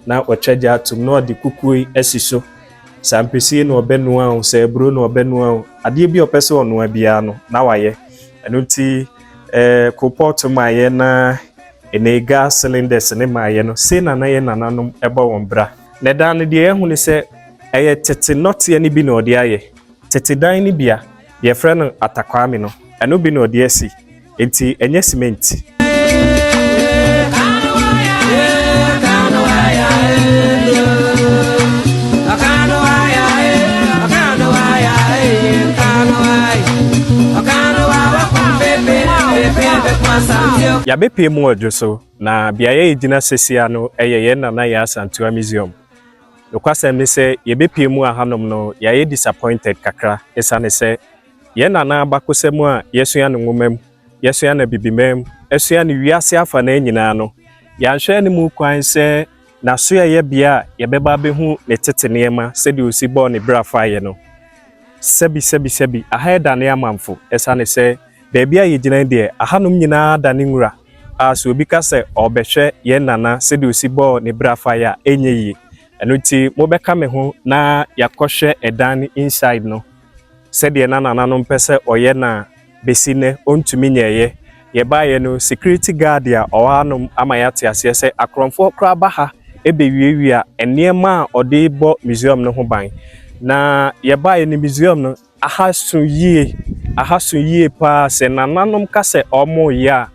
na watwa gya atom na ɔde kukuo yi asi so. Sɛ ampesie na ɔbɛnoa o, sɛ aburo na ɔbɛnoa o, adeɛ bi a ɔpɛ sɛ ɔnoa biara no na wayɛ. Ɛno nti koropɔɔto maayɛ na ɛnɛ gas cylinders ne maayɛ no, sei na na yɛn nananom bɔ wɔn bra. Na ɛdan no deɛ yɛhu ne sɛ ɛyɛ tete nnɔteɛ no bi na ɔde ayɛ. Tete dan no bi a yɛfrɛ no atakwame no, ɛno bi na ɔde asi. Nti ɛnyɛ cement. Yɛabɛpue mu wɔ Dwoso, na beaeɛ a yɛgyina sesia no yɛ yɛn Nana Yaa Asantewaa Museum. Nokwasɛm ne sɛ yɛbɛpue mu ahanom no, yɛayɛ disappointed kakra ɛsiane sɛ yɛn nana abakɔsɛm a yɛasua no nwoma mu, yɛasua no Abibiman mu, asua no wiase afanan nyinaa no, yɛanhwɛ ne mu kwan sɛ n'asoɛeɛ bea a yɛbɛba abɛhu ne tete nneɛma sɛdeɛ ɔsi bɔɔ ne bra faeɛ no. Sɛbi sɛbi sɛbi, aha ɛdane amanfo ɛsiane sɛ baabi a yɛgyina yi deɛ, ahanom nyinaa dane nwura a sɛ obi ka sɛ ɔrebɛhwɛ yɛn nana sɛdeɛ ɔsi bɔɔ ne bra faeɛ a, ɛnyɛ yie. Ɛno nti mobɛka me ho na yɛakɔhwɛ ɛdan no inside no sɛdeɛ na nananom pɛ sɛ ɔyɛ no a bɛsi nnɛ ɔntumi nyɛeɛ. Yɛbaeɛ no, security guard a ɔwɔ hanom ama yɛate aseɛ sɛ akorɔmfoɔ koraa ba ha bɛwiawia nneɛma a ɔde bɔ museum no ho ban. Na yɛbaeɛ no museum no, aha so yie, aha so yie paa. Sɛ nananom ka sɛ ɔmoyɛ a,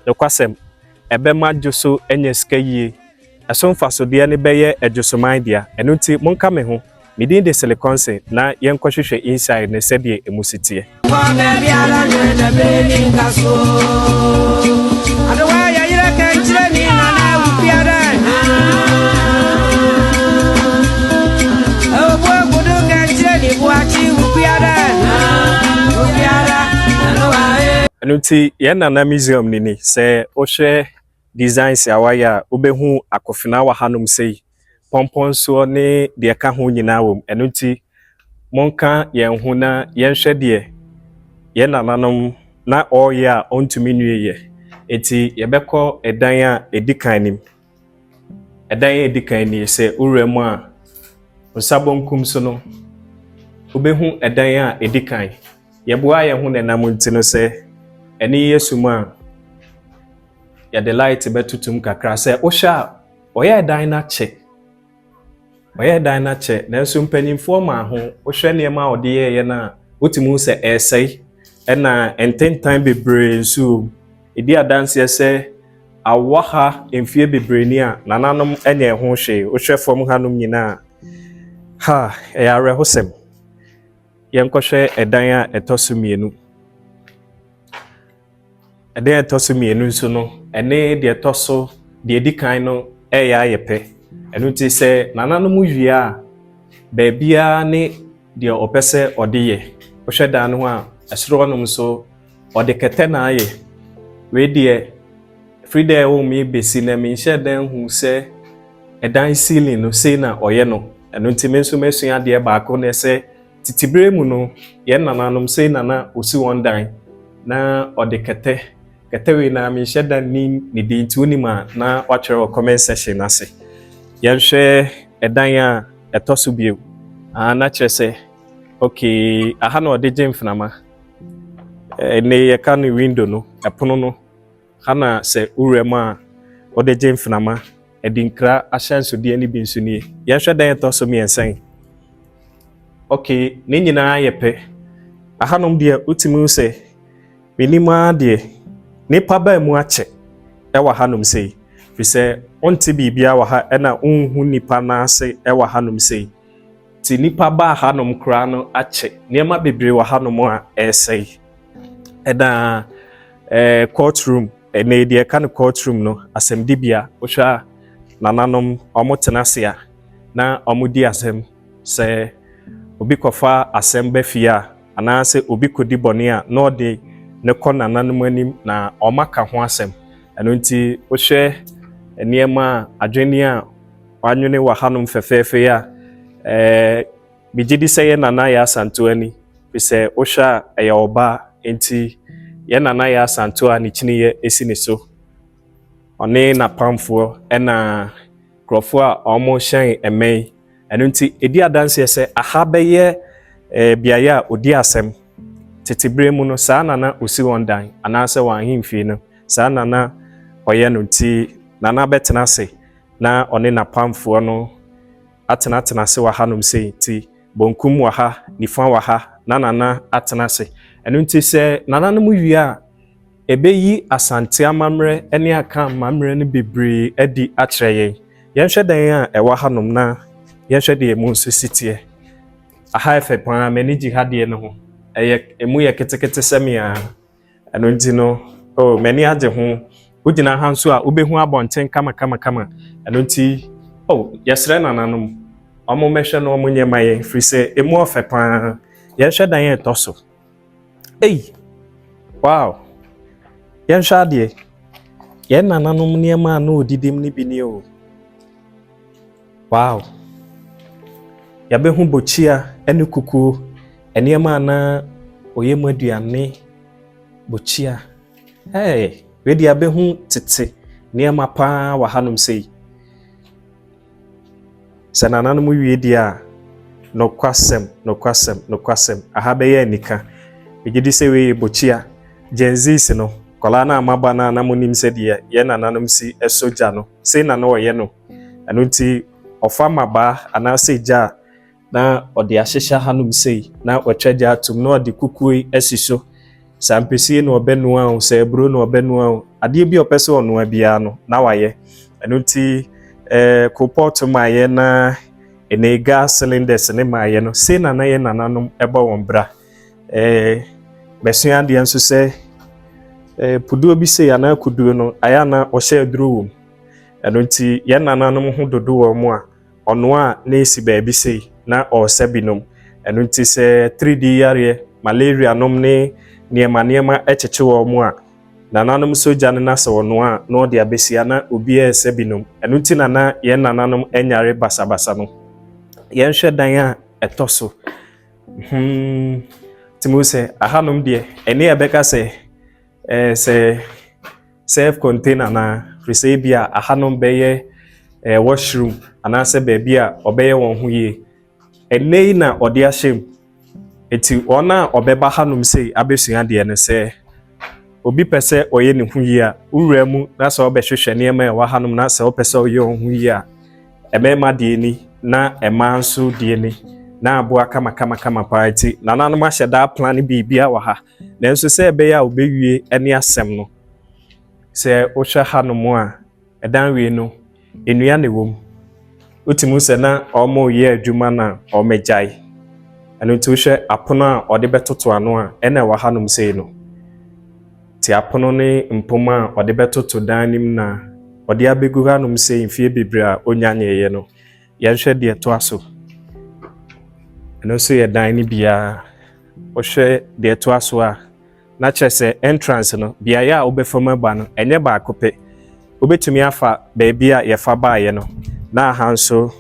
nokwasɛm, ɛbɛma Dwoso anya sika yie. Ɛso mfasodeɛ no bɛyɛ Adwosoman dea. Ɛno nti monka me ho. Me din de Siliconse na yɛnkɔhwehwɛ inside no sɛdeɛ emu si teɛ. Ɛno nti yɛn nana museum no ni. Sɛ wohwɛ designs a wayɛ a, wobɛhu akofena wɔ hanom sei, pɔmpɔnsoɔ ne deɛ ɛka ho nyinaa wɔ mu. Ɛno nti monka yɛn ho na yɛnhwɛ deɛ yɛn nananom na ɔreyɛ a ɔntumi nwieɛ. Nti yɛbɛkɔ ɛdan a ɛdi kan nim. Ɛdan a ɛdi kan nie, sɛ wowura mu a, nsa benkum so no, wobɛhu ɛdan a ɛdi kan. Yɛboa yɛn ho na ɛnam nti no sɛ ɛne yɛ sum a, yɛde light bɛtotom kakra. Sɛ wohwɛ a, ɔyɛ ɛdan no akyɛ. Ɔyɛ ɛdan no akyɛ, nanso mpanimfoɔ maa ho. Wohwɛ nneɛma a ɔde yɛeɛ no a, wotumi hu sɛ ɛresɛe, ɛna ntentan bebree nso wɔ mu. Ɛdi adanseɛ sɛ awɔ ha mfeɛ bebree ni a nananom nyɛ ho hwee. Wohwɛ fam hanom nyinaa, ha ɛyɛ awerɛhosɛm. Yɛnkɔhwɛ ɛdan a ɛtɔ so mmienu. Ɛdan a ɛtɔ so mmienu nso no, ɛne deɛ ɛtɔ so deɛ ɛdi kan no ɛyɛ ayɛ pɛ. Ɛno nti sɛ nananom wie a, baabiara ne deɛ ɔpɛ sɛ ɔde yɛ. Wohwɛ dan no ho a, ɛsoro hɔnom nso ɔde kɛtɛ na ayɛ. Wei deɛ, firi dɛ ɛwɔ mu yi bɛsi na menhyɛ dan hu sɛ ɛdan ceiling no sei na ɔyɛ no. Ɛno nti me nso masua adeɛ baako ne sɛ tete mu no, yɛn nananom sei na na osi wɔn dan na ɔde kɛtɛ. Kɛtɛ wei na menhyɛ da ni ne din, nti wonim a na watwerɛ wɔ comment section ase. Yɛnhwɛ ɛdan a ɛtɔ so bio. Ah, na kyerɛ sɛ okay, aha na ɔde gye mframa. Ɛnɛ yɛka no window no, ɛpono no ha na sɛ wowura mu a wɔde gye mframa. Ɛde nkra ahyɛnsodeɛ no bi nso nie. Yɛnhwɛ dan ɛtɔ so mmiɛnsa yi. Okay, ne nyinaa yɛ pɛ. Ahanom deɛ wotumi hu sɛ menim ara deɛ nipa baa mu akyɛ ɛwɔ hanom sei. Firi sɛ wonte biribiara wɔ ha ɛna wonhu nipa n'ase ɛwɔ hanom sei. Nti nipa baa hanom koraa no akyɛ. Nneɛma bebree wɔ hanom a ɛresɛe. Ɛna court room, ɛnɛ deɛ ɛka no court room no, asɛmdibea. Wohwɛ a nananom wɔn tena ase a na wɔn di asɛm. Sɛ obi kɔfa asɛm ba fie a, anaasɛ obi kɔdi bɔne a, na ɔde ne kɔ nananom anim na wɔn aka ho asɛm. Ɛno nti wohwɛ nneɛma a adwene a wɔanwene wɔ hanom fɛfɛɛfɛ yi a, megye di sɛ yɛn nana yɛ Asantewa ni. Firi sɛ wohwɛ a ɛyɛ ɔbaa, nti yɛn nana yɛ Asantewa a ne kyiniiɛ si ne so. Ɔne n'apamfoɔ ɛna nkurɔfoɔ a wɔhyɛn mmɛn. Ɛno nti, ɛdi adanseɛ sɛ aha bɛyɛ beaeɛ a ɔdi asɛm. Tete berɛ mu no, saa na na ɔsi wɔn dan anaasɛ wɔn ahemfie no, saa na na ɔyɛ no. Nti Nana bɛtena ase na ɔne n'apamfoɔ no atenatena ase wɔ hanom sei. Nti bonkum wɔ ha, nifa wɔ ha, na Nana atena ase. Ɛno nti sɛ nananom wie a, ɛbɛyi Asante amammerɛ ne Aka amammerɛ no bebree adi akyerɛ yɛn. Yɛnhwɛ dan a ɛwɔ hanom na yɛnhwɛ deɛ emu nso si teɛ. Aha yɛ fɛ paa, m'ani gye ha deɛ no ho. Ɛyɛ emu yɛ ketekete sɛ me ara. Ɛno nti no, oh, m'ani agye ho. Wogyina ha nso a, wobɛhu abɔnten kamakamakama. Ɛno nti, oh, yɛsrɛ nananom, ɔmo mmɛhwɛ na ɔmo nyɛ ma yɛn, firi sɛ emu ɔfɛ paa. Yɛnhwɛ dan a ɛtɔ so. Ei, wow! Yɛnhwɛ adeɛ. Yɛn nananom nneɛma a na wɔdidi mu no bi nie o. Wow! Yɛabɛhu bokyia ne kukuo, nneɛma a na wɔyɛ mu aduane, bokyia. Hey, wei deɛ abɛhu tete nneɛma paa wɔ hanom sei. Sɛ nananom wie deɛ a, nokwasɛm, nokwasɛm, nokwasɛm, aha bɛyɛ anika. Megye di sɛ wei yɛ bokyia. Gen Zs no, nkwadaa no a moaba no a na monim sɛdeɛ yɛn nananom si sɔ gya no, sei na na wɔyɛ no. Ɛno nti, ɔfa mmabaa anaasɛ gya a, na ɔde ahyehyɛ hanom sei, na watwa gya atom, na ɔde kukuo yi asi so. Sɛ ampesie na ɔbɛnoa o, sɛ aburo na ɔbɛnoa o, adeɛ bi a ɔpɛ sɛ ɔnoa biara no, na wayɛ. Ɛno nti, koropɔɔto maayɛ na ɛnɛ gas cylinders ne maayɛ no, sei na na yɛn nananom bɔ wɔn bra. Bɛsua adeɛ nso sɛ puduo bi sei anaa kuduo no, ayɛ a na ɔhyɛ aduro wɔ mu. Ɛno nti, yɛn nananom ho dodo wɔn mu a, ɔnoa a na esi baabi sei na ɔresa binom. Ɛno nti sɛ 3D yareɛ, malaria nom ne nneɛma nneɛma kyekye wɔn mu a, nananom sogya no na sɛ ɔnoa a na ɔde abesia na obiara resa binom. Ɛno nti na na yɛn nananom nyare basabasa no. Yɛnhwɛ dan a ɛtɔ so. Nti mo sɛ ahanom deɛ, ɛne ɛbɛka sɛ sɛ self container anaa, firi sɛ ebi a ahanom bɛyɛ washroom anaasɛ baabi a ɔbɛyɛ wɔn ho yie. Ɛnɛ yi na ɔde ahyɛ mu. Eti wɔn a ɔbɛba hanom sei abɛsua adeɛ no, sɛ obi pɛ sɛ ɔyɛ ne ho yie a, wowura mu na sɛ ɔbɛhwehwɛ nneɛma a ɛwɔ hanom na sɛ ɔpɛ sɛ ɔyɛ wɔn ho yie a, mmarima deɛ ni na mmaa nso deɛ ni na aboa kamakamakama paa. Nti nananom ahyɛ daa plan biribiara wɔ ha. Nanso sɛ ɛbɛyɛ a wobɛwie ne asɛm no, sɛ wohwɛ hanom a, ɛdan wei no, nnua na ɛwɔ mu. Wotumi sɛ na wɔreyɛ adwuma na wɔagyae. Ɛno nti wohwɛ apono a ɔde bɛtoto ano a, ɛna ɛwɔ hanom sei no. Nti apono ne mpoma a ɔde bɛtoto dan no mu na ɔde abɛgu hanom sei mfeɛ bebree a ɔnya nyɛeɛ no. Yɛnhwɛ deɛ ɛtoa so. Ɛno nso yɛ dan no biara. Wohwɛ deɛ ɛtoa so a, na kyerɛ sɛ entrance no, beaeɛ a wobɛfa mu aba no, ɛnyɛ baako pɛ. Wobɛtumi afa baabi a yɛfa baeɛ no, na aha nso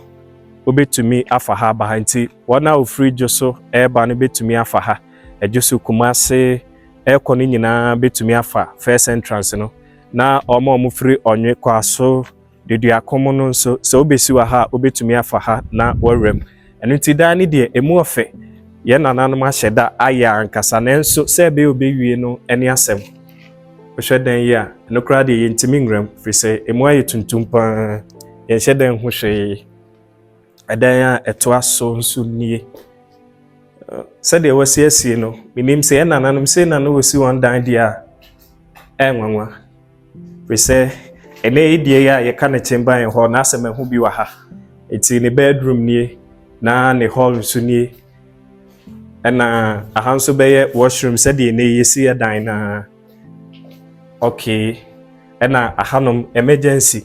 wobɛtumi afa ha aba ha. Nti wɔn a wɔfiri Dwo so ɛreba no bɛtumi afa ha. Ɛdwo so, Kumase ɛrekɔ no nyinaa bɛtumi afa first entrance no. Na wɔn a wɔfiri Ɔnwe, Kwaso, Deduakom no nso, sɛ wobɛsi wɔ ha a, wobɛtumi afa ha na wɔawura mu. Ɛno nti dan no deɛ, emu ɔfɛ. Yɛn nananom ahyɛ da ayɛ ankasa, nanso sɛ ɛbɛyɛ obɛwie no ne asɛm. Wohwɛ dan yi a, ɛno koraa deɛ yɛntumi nwura mu, firi sɛ emu ayɛ tuntum paa. Yɛnhyɛ dan ho hwee. Ɛdan a ɛtoa so nso nie. Sɛdeɛ wɔasiesie no, menim sɛ yɛn nananom sei na na wɔsi wɔn dan deɛ a, ɛyɛ nwanwa. Firi sɛ ɛnɛ yi deɛ yi a yɛka ne chamber and hall na asɛm ɛho bi wɔ ha. Eti ne bedroom nie na ne hall nso nie. Ɛna aha nso bɛyɛ washroom sɛdeɛ ɛnɛ yi yɛsi yɛ dan naa. Okay. Ɛna ahanom emergency,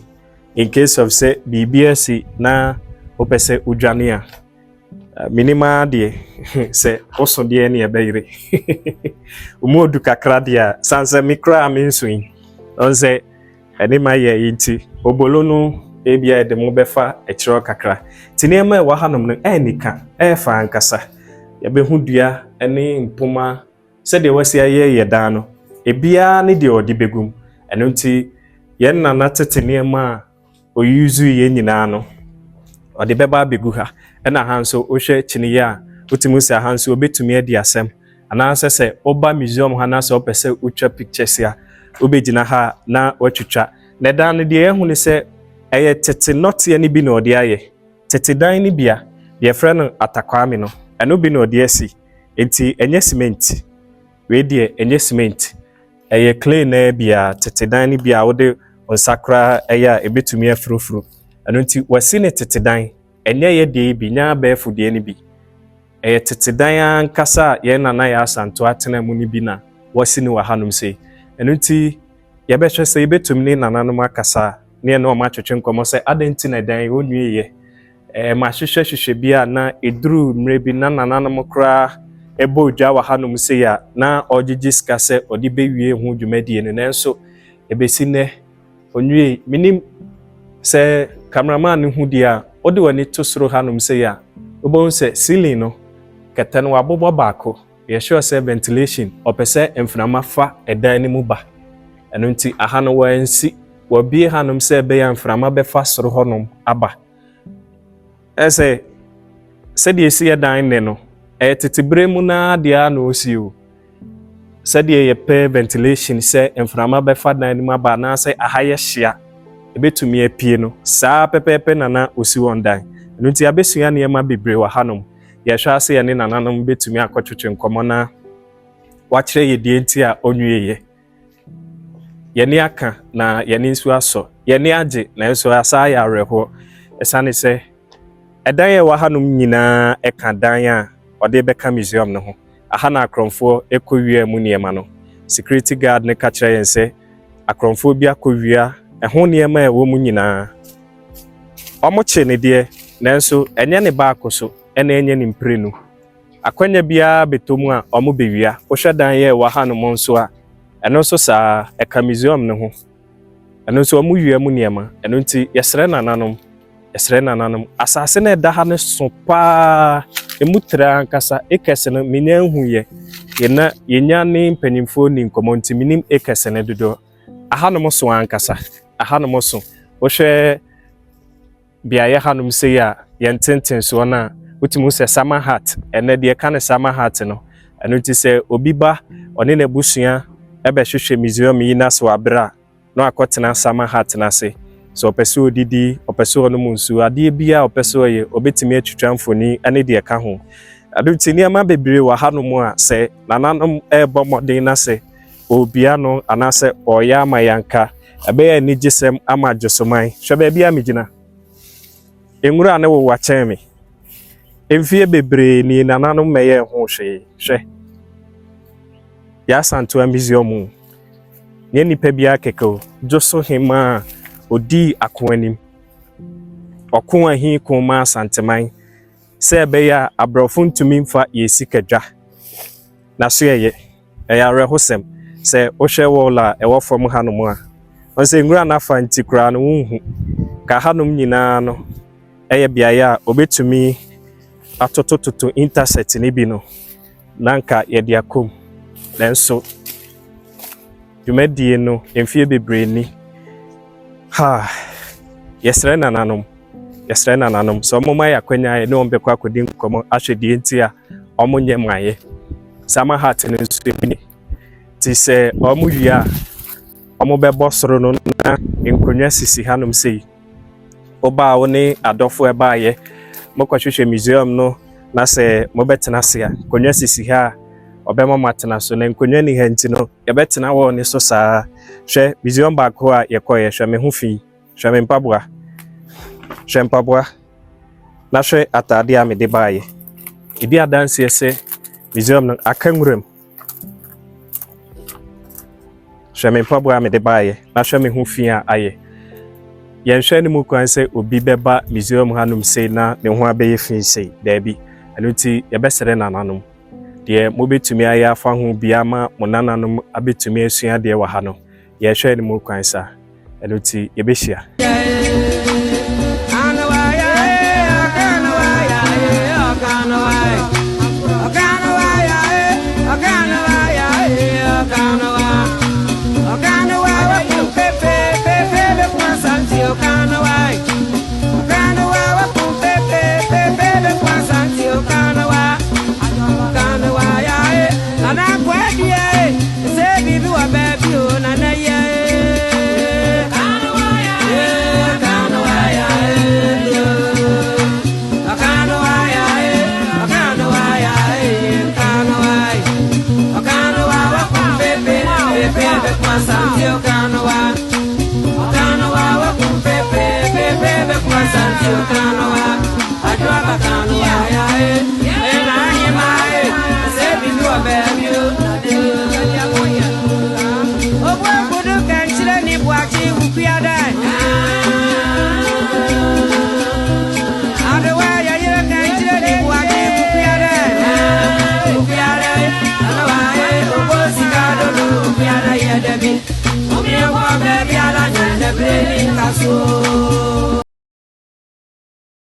in case of sɛ biribi asi na wopɛ sɛ wodwane a, menim ara deɛ sɛ woso deɛ ne ɛbɛyere. Mu odu kakra deɛ a, san sɛ me koraa me nso yi. Ɔn sɛ ɛne ma yɛ yi nti, obolo no ebia yɛde mo bɛfa akyerɛw kakra. Nti nneɛma a ɛwɔ hanom no ɛyɛ nika, ɛyɛ fa ankasa. Yɛbɛhu dua ne mpoma sɛdeɛ wɔasi ayɛ yɛ dan no. Ebiara ne deɛ ɔde bɛgu mu. Ɛno nti yɛn nana tete nneɛma a ɔuse yɛ nyinaa no, ɔde bɛba abɛgu ha. Ɛna ha nso, wohwɛ kyiniiɛ a, wotumi sɛ ha nso obɛtumi adi asɛm, anaasɛ sɛ woba museum ha na sɛ wopɛ sɛ wotwa pictures a, wobɛgyina ha na watwitwa. Na ɛdan no deɛ, yɛhu ne sɛ ɛyɛ tete nnɔteɛ no bi na ɔde ayɛ. Tete dan no bi a deɛ yɛfrɛ no atakwame no, ɛno bi na ɔde asi. Nti ɛnyɛ cement. Wei deɛ, ɛnyɛ cement, ɛyɛ clay. Na bi a tete dan no bi a wode wo nsa koraa ɛyɛ a, ɛbɛtumi afurofuro. Ɛno nti wasi ne tete dan. Ɛnyɛ yɛ deɛ yi bi, nyɛ abɛɛfo deɛ no bi. Ɛyɛ tete dan ankasa a yɛn nana yɛ Asanto atena mu no bi na wasi no wɔ hanom sei. Ɛno nti yɛbɛhwɛ sɛ yɛbɛtumi ne nananom akasa a, ne yɛne ɔmo atwetwe nkɔmmɔ sɛ adɛn nti na dan yi ɔnwieɛ. Mahwehwɛ hwehwɛ bi a na ɛduru mmerɛ bi na nananom koraa ɛbɔ odwa wɔ hanom sei a na ɔgyegye sika sɛ ɔde bɛwie ho dwumadie no, nanso ɛbɛsi nnɛ onwie. Menim sɛ cameraman no hu deɛ a wode w'ani to soro hanom sei a, wobɛhu sɛ ceiling no, kɛtɛ no wabobɔ baako. Yɛsure sɛ ventilation, ɔpɛ sɛ mframa fa ɛdan no mu ba. Ɛno nti aha no wɔansi, wɔabie hanom sɛ ɛbɛyɛ a mframa bɛfa soro hɔnom aba. Ɛsɛ sɛdeɛ esi yɛ dan nnɛ no, ɛyɛ tete berɛ mu naa deɛ a na ɔsi o. Sɛdeɛ yɛpɛ ventilation sɛ mframa bɛfa dan no mu aba anaasɛ aha yɛ hyia, ɛbɛtumi apue no, saa pɛpɛɛpɛ na na ɔsi wɔn dan. Ɛno nti abɛsua nneɛma bebree wɔ hanom. Yɛhwɛ ase yɛne nananom bɛtumi akɔtwetwe nkɔmmɔ na wakyerɛ yɛ deɛ nti a ɔnwieɛ. Yɛne aka na yɛne nso asɔ, yɛne agye, nanso asa ayɛ awerɛhoɔ, ɛsiane sɛ ɛdan a ɛwɔ hanom nyinaa ɛka dan a ɔde bɛka museum no ho. Aha na akorɔmfoɔ ɛkɔ wia mu nneɛma no. Security guard no ka kyerɛ yɛn sɛ akorɔmfoɔ bi akɔ wia ɛho nneɛma a ɛwɔ mu nyinaa. Ɔmo kye ne deɛ, nanso ɛnyɛ ne baako so ɛna ɛnyɛ ne mprenu. Akwanya biara bɛtɔ mu a, ɔmo bɛwia. Wohwɛ dan yɛ ɛwɔ hanom nso a, ɛno nso saa, ɛka museum no ho. Ɛno nso ɔmo wia mu nneɛma. Ɛno nti yɛsrɛ nananom, yɛsrɛ nananom. Asase no ɛda ha no so paa, emu trɛ ankasa. Acres no menya nhu yɛ yɛna yɛnya ne mpanyinfoɔ ni nkɔmmɔ, nti menim acres no dodoɔ. Ahanom so ankasa, ahanom so. Wohwɛ beaeɛ hanom sei a, yɛn ntentensoɔ no a, wotumi hu sɛ summer hut. Ɛnɛ deɛ ɛka ne summer hut no. Ɛno nti sɛ obi ba ɔne n'abusua ɛbɛhwehwɛ museum yi na so aberɛ a, na wakɔtena summer hut no ase. Sɛ ɔpɛ sɛ ɔdidi, ɔpɛ sɛ ɔnom nsuo, adeɛ biara a ɔpɛ sɛ ɔyɛ, ɔbɛtumi atwitwa mfoni ne deɛ ɛka ho. Ɛno nti nneɛma bebree wɔ hanom a sɛ nananom ɛrebɔ mmɔden na sɛ ɔrebia no anaasɛ ɔreyɛ ama yɛnka, ɛbɛyɛ anigyesɛm ama Dwosoman. Hwɛ baabi a megyina, nwura ne wowa kyɛn me. Mfie bebree nie nananom mmɛyɛɛ ho hwee. Hwɛ Yɛasantoa Museum mu, nyɛ nipa biara kɛkɛ o, Dwoso hema a odii ako anim, ɔko ahi ko ma Asanteman sɛ ɛbɛyɛ a aborɔfo ntumi mfa yɛ sika dwa na so. Ɛyɛ awerɛhosɛm sɛ wohwɛ wall a ɛwɔ fam hanom a, wɔn sɛ nwura no afa nti koraa no wonhu ka. Hanom nyinaa no ɛyɛ beaeɛ a obetumi atotototo intercept ne bi no na nka yɛde akɔm, nanso dwumadie no mfie bebree ni ha. Yɛsrɛ nananom, yɛsrɛ nananom sɛ ɔmoma yɛ akwanya yɛ ne wɔn bɛkɔ akɔdi nkɔmmɔ ahwɛ deɛ nti a ɔmo nyɛ mmaeɛ. Summer hut no nso ebi ni. Nti sɛ ɔmo wie a, ɔmo bɛbɔ soro no na nkonnwa sisi hanom sei. Wobaa, wo ne adɔfo ɛbaayɛ, mokɔhwehwɛ museum no na sɛ mobɛtena ase a, nkonnwa sisi ha a ɔbɛma mo atena so. Na nkonnwa ni ha nti no, yɛbɛtena wɔ ne so saa. Hwɛ museum baako a yɛkɔɛ. Hwɛ me ho fi, hwɛ me mpaboa, hwɛ mpaboa na hwɛ ataade a mede baayɛ. Ebi adanseɛ sɛ museum no aka nwuram. Hwɛ me mpaboa a mede baayɛ na hwɛ me ho fi a ayɛ. Yɛnhwɛ no mu kwan sɛ obi bɛba museum hanom sei na ne ho abɛyɛ fi sei. Daabi. Ɛno nti yɛbɛsrɛ nananom, deɛ mobɛtumi ayɛ afa ho bia ma mo nananom abɛtumi asua deɛ wɔ ha no, yɛhwɛ no mu kwan saa. Ɛno nti yɛbɛhyia. Aye.